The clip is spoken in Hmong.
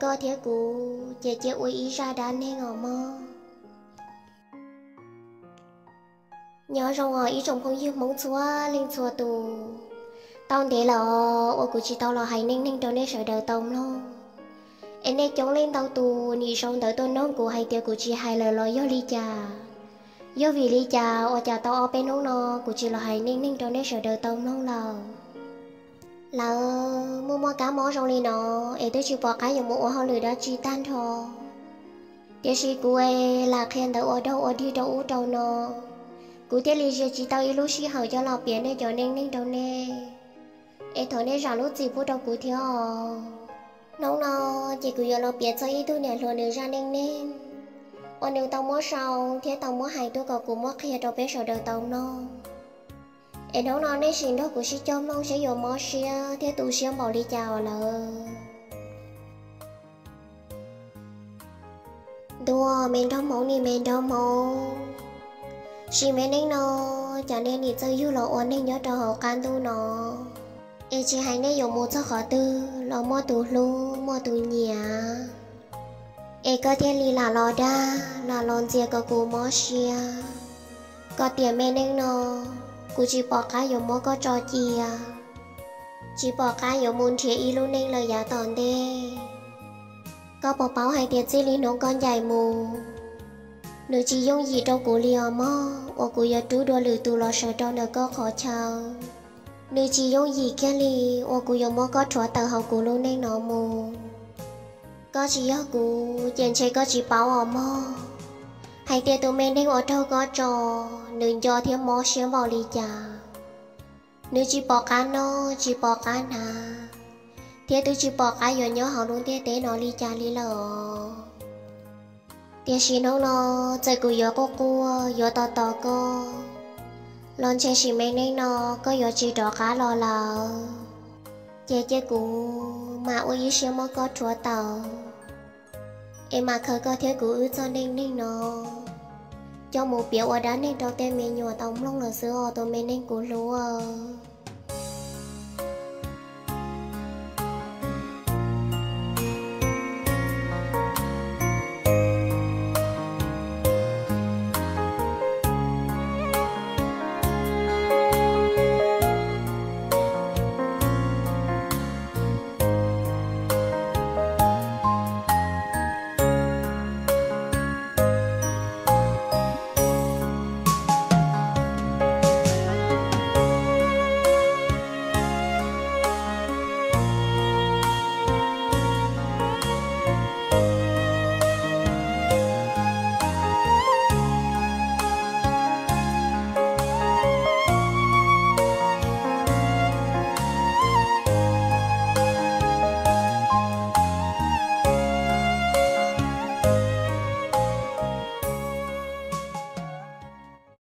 Koj thiab kuv ces cia ua ib zaj dab neeg os mog. Nyob zoo os ib tsoom phooj ywg Hmoob txhua leej txhua tus. Tau ntev lawm os uas kuv tsis tau los hais neej neeg rau nej sawv daws tau mloog. Es nej coob leej ntau tus nim sau ntawv tuaj noog kuv hais tias kuv tsis hais lawm los yog li cas, yog vim li cas ua cas tau ob peb hnub no kuv tsis los hais neej neeg rau nej sawv daws tau mloog lawm. Lawv muaj muaj kab mob zoo li no, es twb tsis pom qab yuav mus ua hauj lwm dab tsi tag nrho. Tiam sis kuv es lam qhia ntawv ua daug ua dig rau ub rau no, kuv thiaj li zias tsis tau ib lub sij hawm coj los piav nej cov neej neeg rau nej. Es thov nej zam lub txim pub rau kuv thiab os. Hnub no ces kuv yuav los piav txog ib tug niam hluas nws zaj neej neeg uas nws tau muab sau thiab tau muab hais tuaj kom kuv muab qhia rau peb sawv daws tau mloog. Es hnub no nej sim nrog kuv sib cog mloog seb yuav mob siab thiab tu siab npaum li cas os lawv. Ntuj, me nraug Hmoob ne, me nraug Hmoob, sim me neej no, cas nej nim txawj yug los ua neeg nyob rau hauv qab ntuj no, es tsis hais nej yuav mus txog qhov twg los muaj tus hlub muaj tus nyiam, es koj thiaj li lam los dag lam los ntxias kom kuv mob siab, kom tiam me neej no kuv tsis pom qab yuav muab koj tso cia, tsis pom qab yuav mus nrhiav ib lub neej lawm yav tom ntej. Koj puas paub hais tias txij li hnub koj ncaim mus, nws tsis yooj yim rau kuv li os mog uas kuv yuav rub dua lwm tus los sawv rau ntawm koj qhov chaw. Nws tsis yooj yim kiag li uas kuv yuav muab koj rhuav tawm hauv kuv lub neej no mus. Koj tsis yog kuv ces ntshe koj tsis paub os mog, hais tias tus me neeg uas raug koj tso, nws nco thiab mob siab npaum li cas. Nws tsis pom qab noj tsis pom qab hnav, thiab twb tsis pom qab yuav nyob hauv lub ntiaj teb no li cas li lawm os. Tiam sis hnub no, txawm kuv yuav quaj quaj yuav tos tos koj, los ntshe sim me neej no koj yuav tsis rov qab los lawm. Ces cia kuv mam ua ib siab muab koj rhuav tawm, es mam khaws koj thiab kuv wb txoj neej neeg no coj mus piav ua dab neeg rau tej me nyuam tau mloog lawm xwb os tus me neeg kuv hlub.